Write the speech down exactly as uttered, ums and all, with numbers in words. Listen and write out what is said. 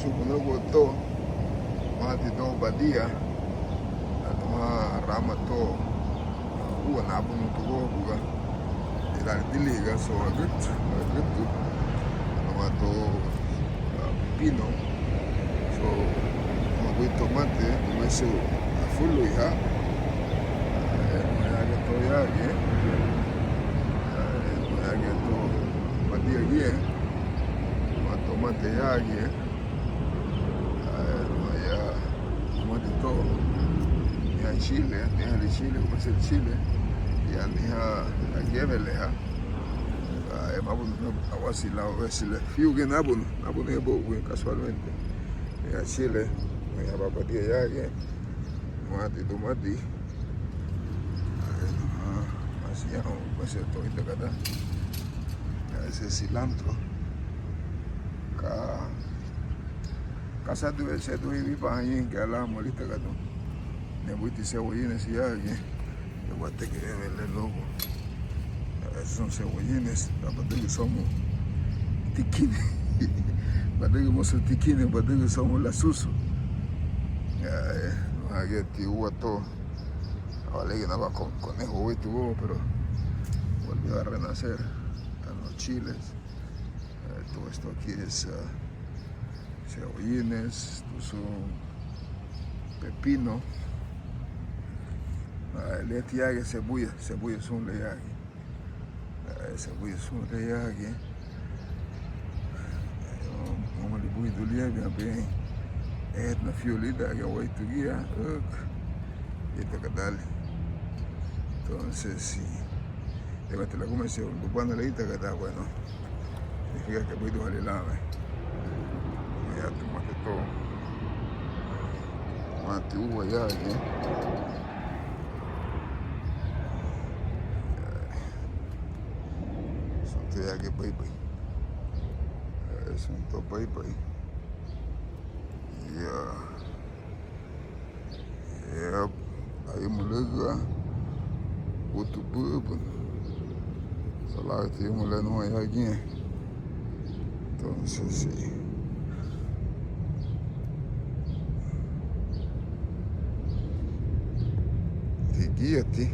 Subunagua to, mati to badia, anuha rama to, ua nabunu tugo buga, ila diliga so agüt, agüt, anuha to, ah, pepino, so, magui tomate, numesu afulu iha, ah, anuha yagiñe to yagi, ah, anuha yagiñe to badia giñe, anuha tomate yagi, ah, ya, mati to, ya chile, ya chile, ya chile, ya niha, ya gebeleha, ah, ya mabunu, awasi la, awasi la, fiu giñe nabunu, nabunu ya bogu, casualmente, ya chile, ya badia yagi, mati to mati, ah, ya, masi ya, masi to ita kada, ya ese cilantro, ka Ka sedu, sedu ibibaña ñein ka lan molitagadun. Nebuiti cebollines yagi. Eguategerebe le logo. Esos son cebollines. Badügün somu tikini. Badügün mosu tikini, badügün somu lasusu. Ay, ageti ua to. Ahora le que naba con conejo, güey, tuvo, pero volvió a renacer. Están los chiles. Eh, todo esto aquí es, ah, cebollines, estos son pepino. Ah, le tiague cebuya, cebuya sun le yagi. Ah, cebuya sun le yagi. Mama li buidu liabia ben. Eh, na fiu lida ya waitu gia. Uk. Ita kadali. Entonces, sí. Debe te la come se lubana le ita kada, bueno. Significa que buidu hali lame. Ya tomate to. Mati ua yagi. Son to yagi baibai. Eh, son to baibai. Ya. Yep. Ayumulügü, gutu bubun. Salagati ayumulügü numa yagiñe. Entonces, sí. Tigíati.